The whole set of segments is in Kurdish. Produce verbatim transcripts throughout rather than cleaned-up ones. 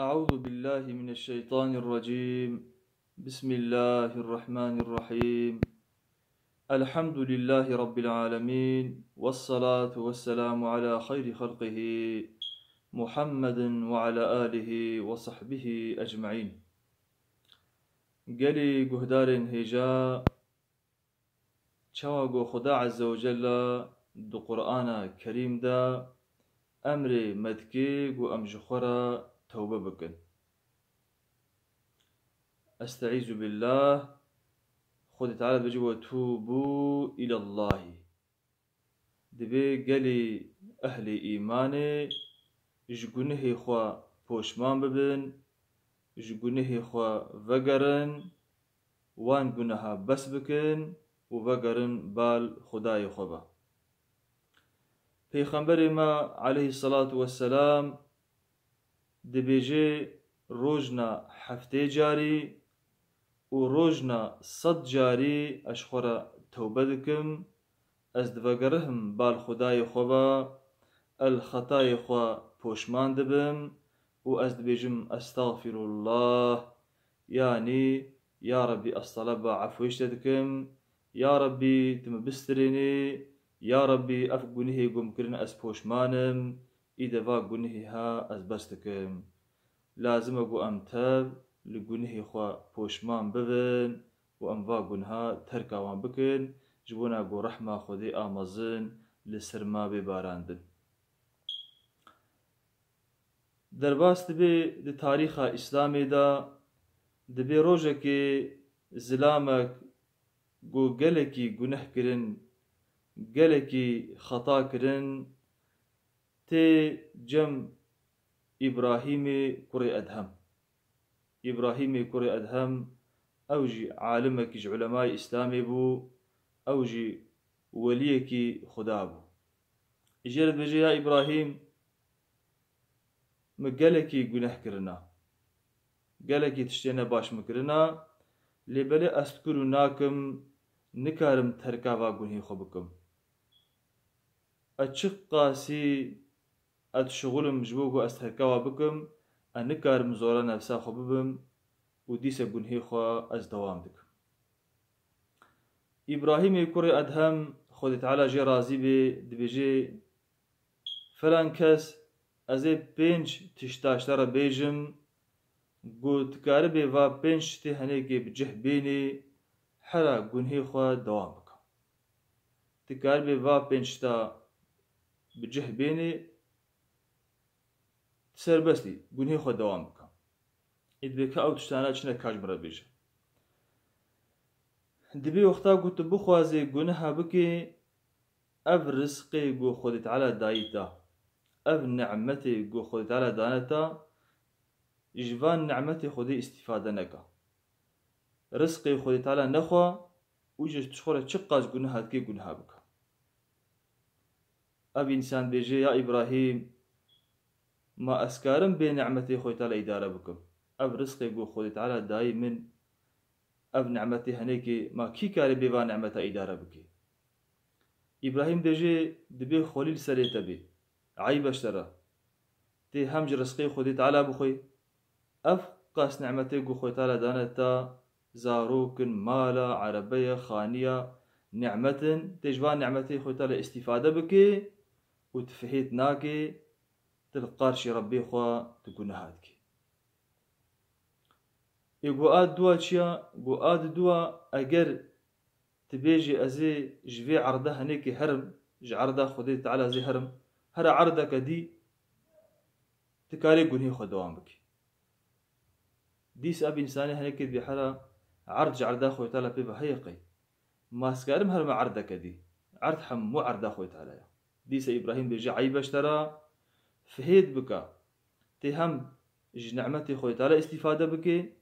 أعوذ بالله من الشيطان الرجيم. بسم الله الرحمن الرحيم. الحمد لله رب العالمين، والصلاة والسلام على خير خلقه محمد وعلى آله وصحبه أجمعين. Gelî guhdarên hêja, çawa ku Xuda Azze ve Celle di Qur'ana Kerîm de emrê me dike ku em ji xwe re tewbe bikin. Estaizu billah, Xwedê Teala dibêje, "Ve tûbû îlallahî." Divê gelî ehlê îmanê ji gunehê xwe poşman bibin, ji gunehê xwe vegerin, wan guneha bes bikin û vegerin bal Xwedayê xwe ve. Pêxemberê me aleyhisselatu vesselam dibêje, "Rojna heftê carî û rojna sed carî ez ji xwe re tewbe dikim, ez divegerihim bal Xwedayê xwe ve, el xetayê xwe poşman dibim û ez dibêjim, Estexfirullah, yanî, ya Rebbî, ez teleba efwê ji te dikim, ya Rebbî, tu min bistirênî, ya Rebbî, ev gunehê ku min kirin ez poşman im, îde va gunehê ha ez bes dikim." Lazim e ku em tev li gunehê xwe poşman bibin û em va gunha terka wan bikin, ji bona ku rehma Xwedê a mezin li ser me bê barandin. Derbas dibe di tarîxa Îslamê de, dibe rojekê zilamek ku gelekî guneh kirin, gelekî xeta kirin, tê cem Îbrahîmê kurê Edhem. Îbrahîmê kurê Edhem, ew jî alimekî ji ulemayê Îslamê bû, ew jî weliyekî Xuda bû. Jê re dibêje, "Ya Îbrahîm, min gelekî guneh kirina. Gelekî tiştê nebaş min kirina, lê belê ez dikur û nakim, nikarim terka va gunhê xwe bikim. Ez çiqasî ez dişixulim ji bo ku ez terka wa bikim, ez nikarim zora nefsa xwe bibim û dîse gunhê xwe ez dewam dikim." Îbrahîmê kurê Edhem, Xwedê Teala jê razî bê, dibêje, "Filan kes, ez ê pênc tişta ji te re bêjim, ku tu karibê va pênc tiştê henêkê bi cih bênî, hera gunhê xwe dewam bike. Tu karibê va pênc tişta bi cih bênî, tu serbest î, gunhê xwe dewam bike." Ê dibê ka ew tiştana çi ne ka ji min re bêje. Dibê wexta ku tu bixwazê guneha bikê, ev rizqê ku Xwedê Teala dayî te, ev nimetê ku Xwedê Teala dane te, ji van nimetê Xwedê îstîfade neke. Rizqê Xwedê Teala nexwe û ji xwe re çiqas guneha dikê, guneha bike. Ev însan bêje, "Ya Îbrahîm, ma ez karim bê nimetê Xwedê Teala îdare bikim? Ev rizqê ku Xwedê Teala dayî min, ev nimetê henêkê, ma kî karê bê va nimeta îdare bikê?" Îbrahîm bêje, "Dibê xwelî li serê te bê. Eyb e ji te re. Tê hem ji rizqê Xwedê Teala bixwê, ev qas nimetê ku Xwedê Teala dane te, zarok in, mal e, erebe ye, xaniya, nimet in, tê ji van nimetê Xwedê Teala îstîfade bikê û tu fihêt nakê, tu li qarşî Rebbê xwe tu guneha dikê." Ê ku a dua çi ya? Ku a di dua, eger tu bêjî, "Ez ê ji vê erda henêkê herim, ji erda Xwedê Teala ez ê herim, hera erdeke dî tu karê gunhê xwe dewam bikî." Dîs ev însanê henekê dibê hera erd ji erda Xwedê Teala pê ve heye qey. Ma ez karim herime erdeke dî. Erd hemû erda Xwedê Teala ye. Dîse Îbrahîm bêje, "Eyb e ji te re, fihêt bike. Tê hem ji nimetê Xwedê Teala îstîfade bike,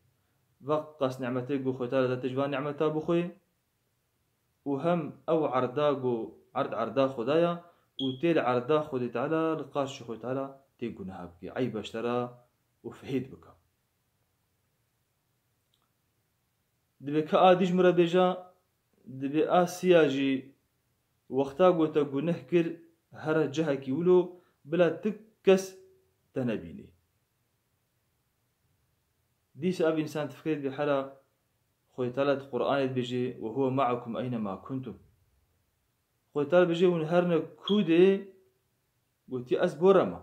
veqas nimetê ku Xwedê Teala date ji van nimeta bixwe, û hem ew erda ku erd erda Xweda ye û tê li erda Xwedê Teala li qarşî Xwedê Teala tê guneha bike, eyb e ji te re û fihêt bike." Dibê ka a dî ji min re bêje, dibê a siya jî wexta ku te guneh kir, here cihekî wilo bila tu kes te nebînî. Dîsa ev însan difikirê dibê hela Xwedê Teala di Qur'anê dibêje, "Ve huve ma'akum eyne ma kuntum." Xwedê Teala dibêje, "Hûn her ne ku dê," gotiye, "Ez bora me."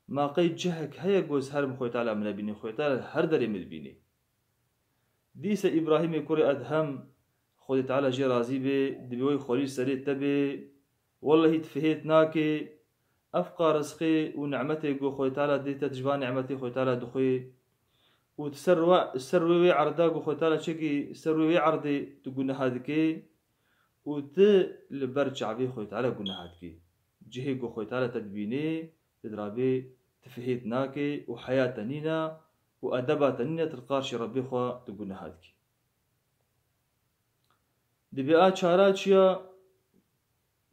Ma qey cihek heye ku ez herim Xwedê Teala min nebînî, Xwedê Teala her derê min dibînî. Dîsa Îbrahîmê kurê Edhem, Xwedê Teala jê razî bê, dibê wey xwelî serê te bê, wellehî tu fihêt nakê, ev qa rizqê û nimetê ku Xwedê Teala dê te, tu ji van nimetê Xwedê Teala dixwê û tu ser wa-, ser wê wê erda ku Xwedê Teala çekî ser wê wê erdê tu guneha dikê û tu li ber çavê Xwedê Teala guneha dikê. Cihê ku Xwedê Teala te dibînê, tu dirabê tu fihêt nakê û heya te nîne û edeba te nîne, tu li qarşî Rebbê xwe tu guneha dikî. Dibê a çara çi ya?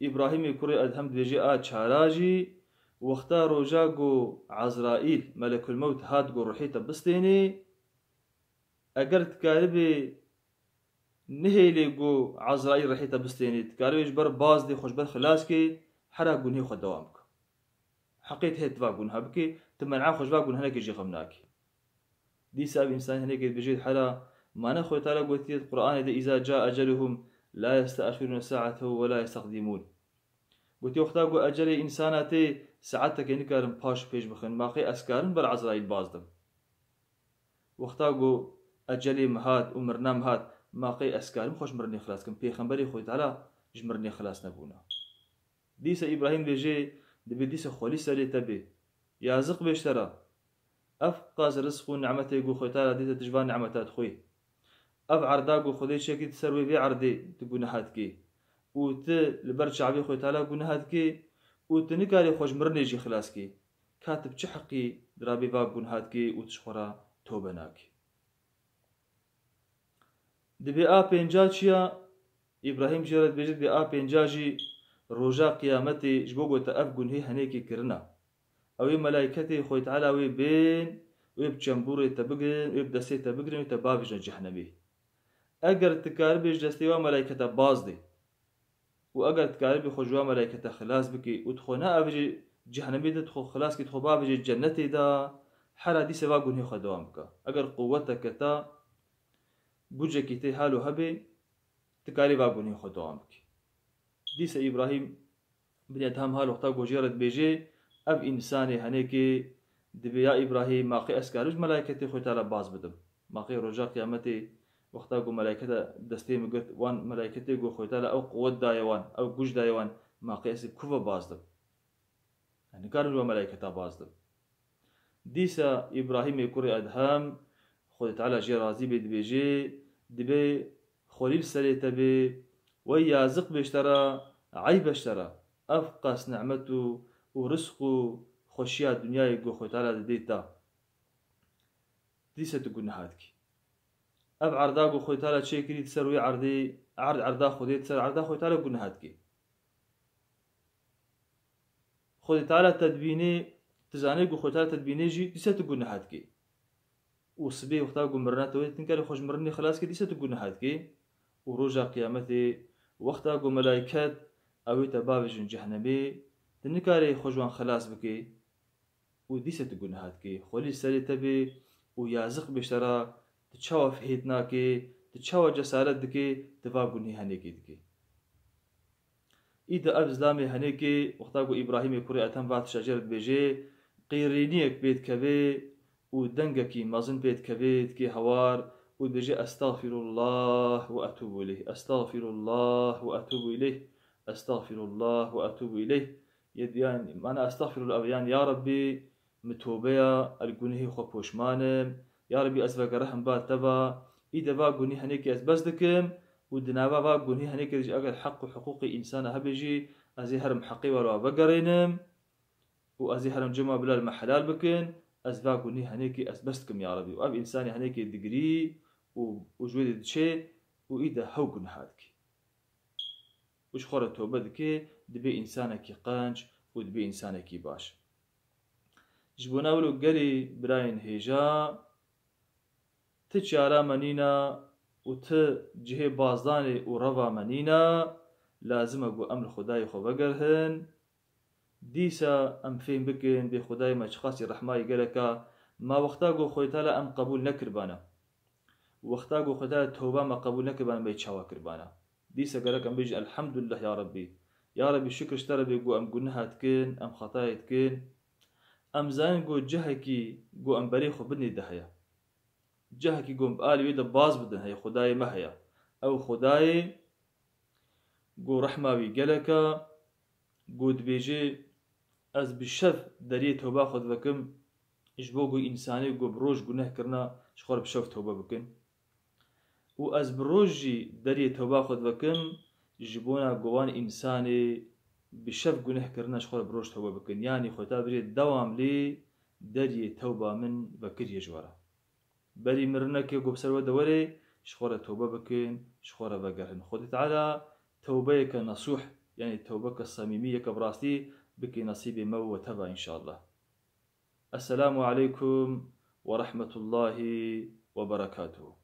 Îbrahîmê kurê Edhem dibêje a çara jî wexta roja ku Ezraîl, Melekul Mewt hat ku ruhê te bistênê, eger dikaribê nihêlê ku Ezraîl ruhê te bistênê, dikaribê ji ber bazdê xwe ji ber xilas kê, hera gunhê xwe dewam bike. Heqê tu hê tu va gunha bikê, tu men'a xwe ji va gunhanekê jî xem nakî. Dîsa ev însanê hinekê dibêjê hela, mane Xwedê Teala gotiye di Qur'anê de, "Îza ca eceluhum la yeste'xirûne sa'eten ve la yesteqdîmûn." Gotiye, wexta ku ecelê însana tê, saetekê nikarin paş û pêş bixin, ma qey ez karim ber Ezraîl baz dim. Wexta ku ecelê min hat û mirina min hat, ma qey ez karim xwe ji mirinê xilas kim? Pêxemberê Xwedê Teala ji mirinê xilas nebûna. Dîsa Îbrahîm dibêje, dibê dîsa xwelî serê te bê. Yaziq bê ji te re. Ev qas rizq û nimetê ku Xwedê Teala dê te, tu ji van nimeta dixwê. Ev erda ku Xwedê çekî di ser wê vê erdê tu guneha dikê. Û tu li ber çavê Xwedê Teala guneha dikê û tu nikarê xwe ji mirinê jî xilas kê. Ka tu bi çi heqî dirabê va gunha dikê û tu ji xwe re tobe nakî? Dibê a pênca çi ya? Îbrahîm jê re dibêje, dibê a pênca jî roja qiyametê ji bo ku te ev gunhê henêkê kirina. Ew ê melayketê Xwedê Teala wê bên, wê bi çembûrê te bigirin, wê bi destê te bigirin, wê te bavêjin cehnemê. Eger tu karibê ji destê wa melayketa baz dê, û eger tu karibê xwe ji wa melayketa xilas bikê û tu xwe neavêjê cehnemê de, tu xwe xilas kê, tu xwe bavêjê cennetê de, hera dîsa va gunhê xwe dewam bike. Eger quweteke te, gucekî tê halo hebê, tu karî va gunhê xwe dewam bikî. Dîsa Îbrahîm bin Edhem hal wexta ku jê re dibêjê, ev însanê henêkê dibê, ya Îbrahîm, ma qey ez karim ji melayketê Xwedê Teala baz bidim? Ma qey roja qiyametê wexta ku melayketa destê min girt, wan melayketê ku Xwedê Teala ew quwet daye wan, ew guc daye wan, ma qey ez ê ku ve baz dim? Ez nikarim ji wan melayketa baz dim. Dîsa Îbrahîmê kurê Edhem, Xwedê Teala jê razî bê, dibêjê, dibê xwelî li serê te bê, wey yaziq bê ji te re, eyb e ji te re. Ev qas nimet û, û rizq û xweşiya dinyayê ku Xwedê Teala didê te. Dîsa tu guneha dikî. Ev erda ku Xwedê Teala çêkirî di ser wê erdê, erd erda Xwedê, di ser erda Xwedê Teala guneha dikî. Xwedê Teala te dibînê, tu zanê ku Xwedê Teala te dibînê jî, dîsa tu guneha dikî. Û sibê wexta ku mirina te wê, tu nikarî xwe ji mirinê xilas kê, dîsa tu guneha dikî. Û roja qiyametê, wexta ku melayket ew ê te bavêjin cehnemê, tu nikarî xwe ji wan xilas bikî. Û dîsa tu guneha dikî. Xwelî serê te bê û yaziq bê ji te re, tu çawa fihêt nakê, tu çawa cesaret dikê, tu va gunhê henêkê dikê. Îda ev zilamê henêkê, wexta ku Îbrahîmê kurê Ethem va tişta jê re dibêjê, qîrîniyek pê dikevê û dengekî mezin pê dikevê, dikê hewar û dibêjê, "Estağfirullah ve etûbu ileyh, estağfirullah ve etûbu ileyh, estağfirullah ve etûbu ileyh." Yê diyan, mana estağfirullah, ev yan, ya Rabbî, min tobeya, ez li gunehê xwe poşman im. Ya Rabbî, ez vegerehim bar te va, îde va gunî henêkê ez bes dikim û di nava va gunî henêkê de jî eger heq û hiqûqê însana hebe jî, ez ê herim heqê we re vegerênim û ez ê herim cema bila li me helal bikin, ez va gunî henêkê ez bes dikim ya Rabbî. Û ev însanê henêkê digirî û, û ji wê de diçê û îde hew guneha dikî. Û ji xwe re tobe dike, dibe însanekî qenc û dibe însanekî baş. Ji bona wilo gelî birayên hêja, ti çara me nîna û ti cihê bazdanê û reva me nîna, lazim e ku em li Xwedayê xwe vegerhin. Dîsa em fêm bikin bê Xwedayê me çiqasî rehmayî gelek a, Ma wexta ku Xwedê Teala em qebûl nekiribana, wexta ku Xwedê Teala tewba me qebûl nekiribana, me çawa kiribana? Dîsa gerek em bêjin, Elhamdulillah ya Rabbî. Ya Rabbî, şikir ji te re bê ku em guneha dikin, em xetayê dikin. Em zanin ku cihekî ku em berê xwe bidinê de heye. Cihekî ku em bi alî wê de baz bidin heye, Xwedayê me heye. Ew Xwedayê ku rehma wî gelek e, ku dibêje, Ez bi şev deriyê tewba xwe divekim, ji bo ku însanê ku bi roj guneh kirina, ji xwe re bi şev tewbe bikin. Û ez bi roj jî deriyê tewba xwe divekim, ji bona ku wan însanê bi şev guneh kirina, ji xwe re bi roj tewbe bikin. Yanî Xwedê bêje, dewamlî deriyê tewba min vekiriye ji we re. Berî mirinekê ku bi ser we de were, ji xwe re tewbe bikin, ji xwe re vegerin. Xwedê Teala tewbeyeke nesûh, yanî tewbeke semîmî, yeke bi rastî bike nesîbê me û we teva înşallah. Esselamu aleykum ve rahmetullahi ve berekatuhu.